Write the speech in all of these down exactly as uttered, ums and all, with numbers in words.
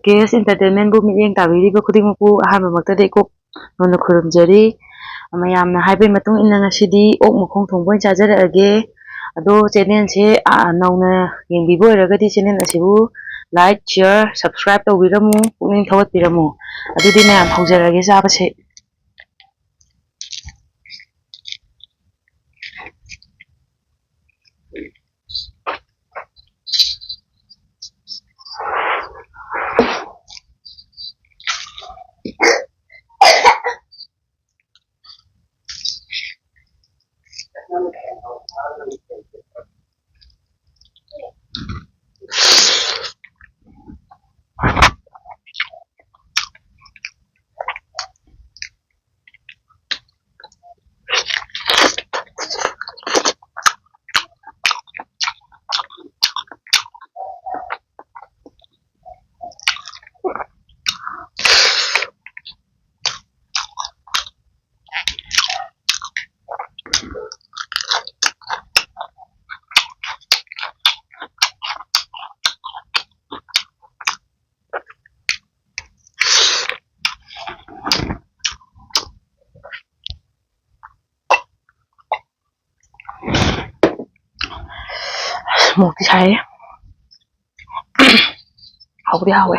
ꯀꯦ ꯑꯦꯁ ꯏꯟꯇꯔꯇꯦꯟꯃꯦꯟꯕꯨ ꯃꯤꯠꯌꯦꯡ ꯇꯥꯕꯤꯔꯤꯕ ꯈꯨꯗꯤꯡꯃꯛꯄꯨ ꯑꯍꯥꯟꯕꯃꯛꯇꯗꯤ ꯀꯣꯛ ꯅꯣꯟꯅ ꯈꯨꯔꯨꯝꯖꯔꯤ꯫ ꯃꯌꯥꯝꯅ ꯍꯥꯏꯕꯒꯤ ꯃꯇꯨꯡ ꯏꯟꯅ ꯉꯁꯤꯗꯤ ꯑꯣꯛ ꯃꯈꯣꯡ ꯊꯣꯡꯕ ꯑꯣꯏꯅ ꯆꯥꯖꯔꯛꯑꯒꯦ꯫ ꯑꯗꯣ ꯆꯦꯅꯦꯜꯁꯦ, ꯑ, ꯅꯧꯅ ꯌꯦꯡꯕꯤꯕ ꯑꯣꯏꯔꯒꯗꯤ ꯆꯦꯅꯦꯜ ꯑꯁꯤꯕꯨ like, share, subscribe ꯇꯧꯕꯤꯔꯝꯃꯨ, ꯄꯨꯛꯅꯤꯡ ꯊꯧꯒꯠꯄꯤꯔꯝꯃꯨ꯫ ꯑꯗꯨꯗꯤ ꯃꯌꯥꯝ ꯍꯧꯖꯔꯒꯦ ꯆꯥꯕꯁꯦ꯫ ꯃꯣꯔꯣꯛꯇꯤ ꯁꯥꯏꯍꯦ꯫ ꯍꯥꯎꯗꯤ ꯍꯥꯎꯋꯦ꯫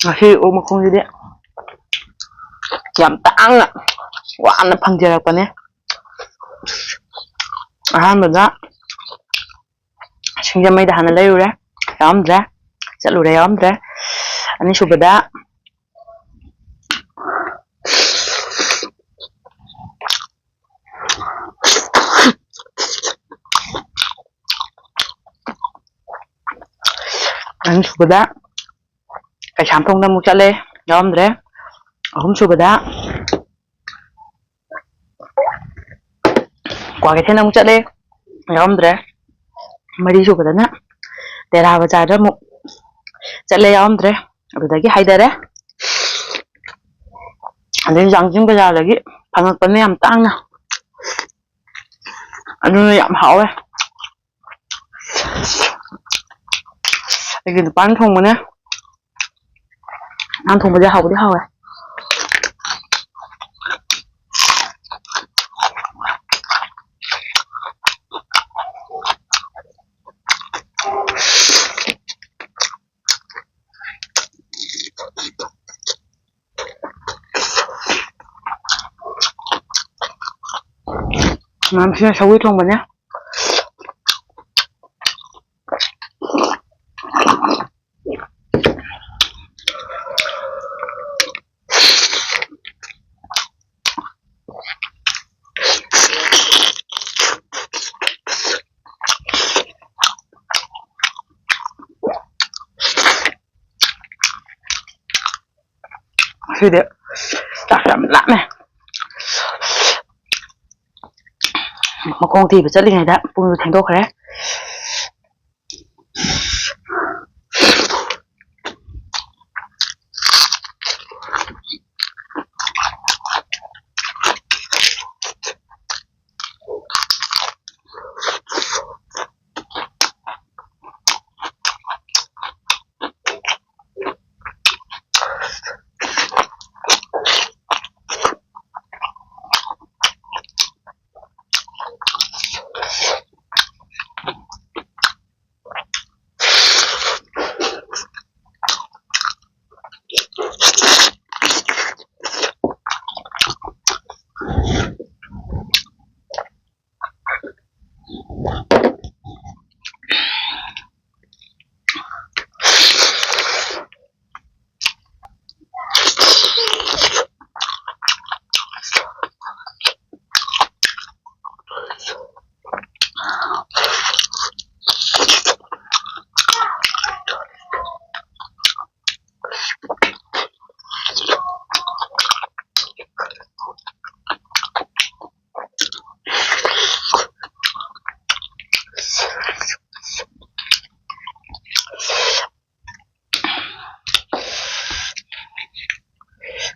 ꯉꯁꯤ ꯑꯣꯛ ꯃꯈꯣꯡꯁꯤꯗꯤ ꯌꯥꯝ ꯇꯥꯡꯅ, ꯋꯥꯅ ꯐꯪꯖꯔꯛꯄꯅꯦ꯫ ꯑꯍꯥꯟꯕꯗ ꯁꯤꯡꯖꯃꯩꯗ ꯍꯥꯟꯅ ꯂꯩꯔꯨꯔꯦ, ꯌꯥꯎꯔꯝꯗ꯭ꯔꯦ꯫ ꯆꯠꯂꯨꯔꯦ, ꯌꯥꯎꯔꯝꯗ꯭ꯔꯦ꯫ ꯑꯅꯤꯁꯨꯕꯗ ꯑꯅꯤꯁꯨꯕꯗ ꯀꯩꯁꯥꯝꯊꯣꯡꯗ ꯑꯃꯨꯛ ꯆꯠꯂꯦ, ꯌꯥꯎꯔꯝꯗ꯭ꯔꯦ꯫ ꯑꯍꯨꯝꯁꯨꯕꯗ ꯀ꯭ꯋꯥꯀꯩꯊꯦꯜ ꯑꯃꯨꯛ ꯆꯠꯂꯦ, ꯌꯥꯎꯔꯝꯗ꯭ꯔꯦ꯫ ꯃꯔꯤ ꯁꯨꯕꯗꯅ ꯇꯦꯔꯥ ꯕꯖꯥꯔꯗ ꯑꯃꯨꯛ ꯆꯠꯂꯦ, ꯌꯥꯎꯔꯝꯗ꯭ꯔꯦ꯫ ꯑꯗꯨꯗꯒꯤ ꯍꯥꯏꯗꯔꯦ꯫ ꯑꯗꯩ ꯋꯥꯡꯖꯤꯡ ꯕꯖꯥꯔꯗꯒꯤ ꯐꯪꯉꯛꯄꯅꯦ ꯌꯥꯝ ꯇꯥꯡꯅ, ꯑꯗꯨꯅ ꯌꯥꯝ ꯍꯥꯎꯋꯦ꯫ ꯑꯩꯒꯤ ꯅꯨꯄꯥꯅ ꯊꯣꯡꯕꯅꯦ꯫ ꯅꯍꯥꯟ ꯊꯣꯡꯕꯁꯦ ꯍꯥꯎꯕꯗꯤ ꯍꯥꯎꯋꯦ꯫ ꯃꯌꯥꯝꯁꯤꯅ ꯁꯧꯒ꯭ꯔꯤ ꯊꯣꯡꯕꯅꯦ꯫ ꯉꯁꯤꯗꯤ ꯆꯥꯛ ꯌꯥꯝ ꯂꯥꯝꯃꯦ꯫ ꯃꯈꯣꯡ ꯊꯤꯕ ꯆꯠꯂꯤꯉꯩꯗ ꯄꯨꯡꯁꯨ ꯊꯦꯡꯗꯣꯛꯈ꯭ꯔꯦ꯫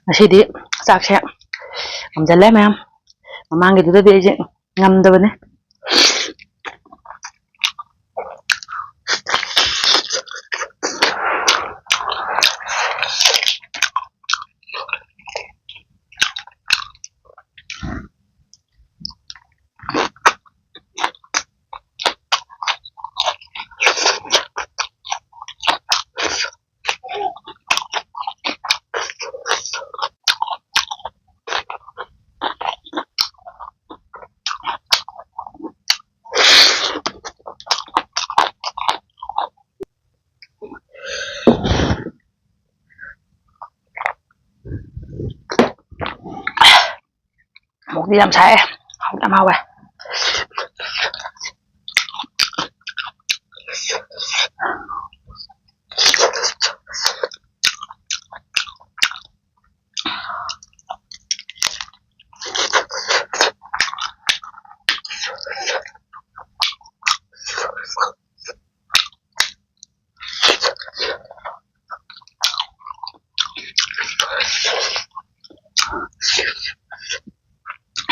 ꯉꯁꯤꯗꯤ ꯆꯥꯛꯁꯦ ꯉꯝꯖꯜꯂꯦ ꯃꯌꯥꯝ꯫ ꯃꯃꯥꯡꯒꯤꯗꯨꯗꯗꯤ ꯑꯩꯁꯦ ꯉꯝꯗꯕꯅꯦ꯫ ꯃꯣꯔꯣꯛꯇꯤ ꯌꯥꯝ ꯁꯥꯏ꯫ ꯍꯥꯎꯗꯤ ꯌꯥꯝ ꯍꯥꯎꯋꯦ꯫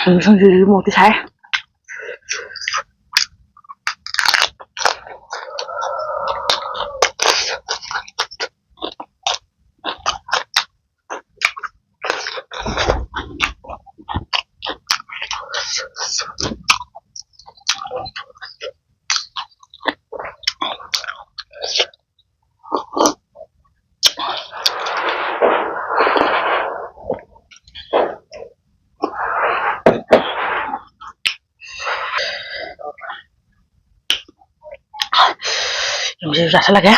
ꯁꯤꯡꯖꯨꯁꯤꯁꯨ ꯃꯣꯔꯣꯛꯇꯤ ꯁꯥꯏ꯫ ꯌꯦꯔꯨꯝꯁꯤꯁꯨ ꯆꯥꯁꯤꯜꯂꯒꯦ꯫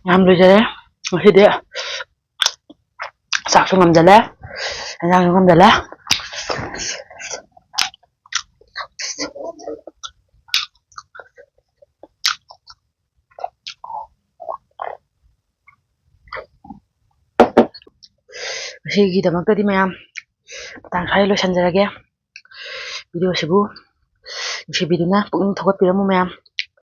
ꯃꯌꯥꯝ ꯂꯣꯏꯖꯔꯦ꯫ ꯉꯁꯤꯗꯤ ꯆꯥꯛꯁꯨ ꯉꯝꯖꯜꯂꯦ, ꯏꯟꯖꯥꯡꯁꯨ ꯉꯝꯖꯜꯂꯦ꯫ ꯉꯁꯤꯒꯤꯗꯃꯛꯇꯗꯤ ꯃꯌꯥꯝ ꯃꯇꯥꯡ ꯁ꯭ꯋꯥꯏꯗ ꯂꯣꯏꯁꯤꯟꯖꯔꯒꯦ꯫ ꯚꯤꯗꯤꯑꯣꯁꯤꯕꯨ ꯅꯨꯡꯁꯤꯕꯤꯗꯨꯅ ꯄꯨꯛꯅꯤꯡ ꯊꯧꯒꯠꯄꯤꯔꯝꯃꯨ ꯃꯌꯥꯝ꯫